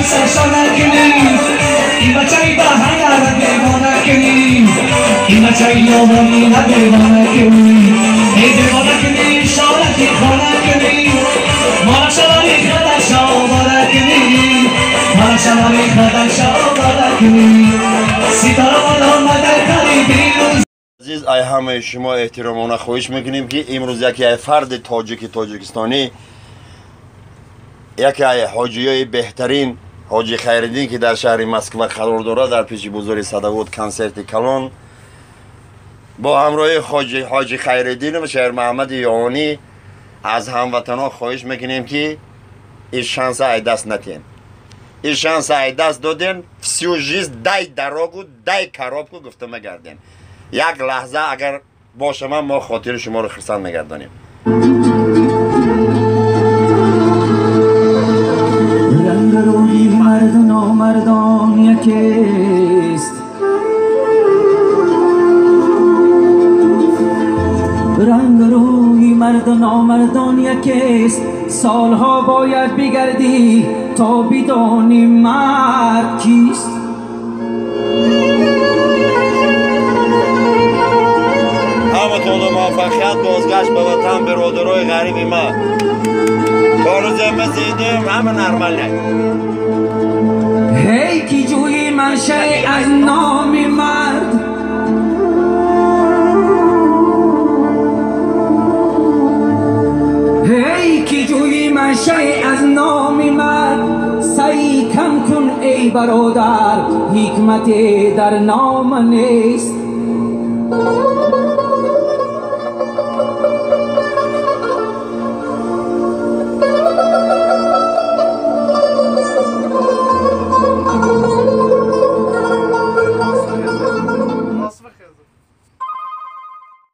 سرشانه کنی این بچه با هنر دیوانه کنی این بچه یوانی نه دیوانه کنی ای دیوانه کنی شارتی خانه کنی مالا شواری خدا شواره کنی مالا شواری خدا شواره کنی ستاره والا مدر کاری بیروز. Азиз, ай ҳамаи шумо эҳтиромона хоҳиш мекунем, ки имрӯз яке ай фарди тоҷики тоҷикистонӣ, яке ай ҳоҷиёи беҳтарин, ҳоҷи Хайриддин, ки дар шаҳри Москва қарор дорад, дар пеши бозори Садовод консерти калон бо ҳамроҳии ҳоҷи Хайриддину Шермаҳмади Ёнӣ. Аз ҳамватанҳо хоҳиш мекунем, ки ин шанса ай даст натиҳем. Ин шанса ай даст додем, всю жизнь дай дорогу, дай коробку гуфта мегардем. Як лаҳза агар бошамам, мо хотири шуморо хирсанд мегардонем. Ранг рӯи марду номардон якест, ранг рӯи марду номардон якест. Солҳо бояд бигардӣ, то бидонӣ мард кист. Ҳаматонро муваффақият, бозгашт ба ватан, бародарои ғариби ман. То рӯзе ма зиндем, ҳама нормально. Ҳей, ки ҷӯи маншаи аз номи мард, ҳей, ки ҷӯи маншаи аз номи мард, сари кам кун, эй бародар, ҳикмате дар ном нест.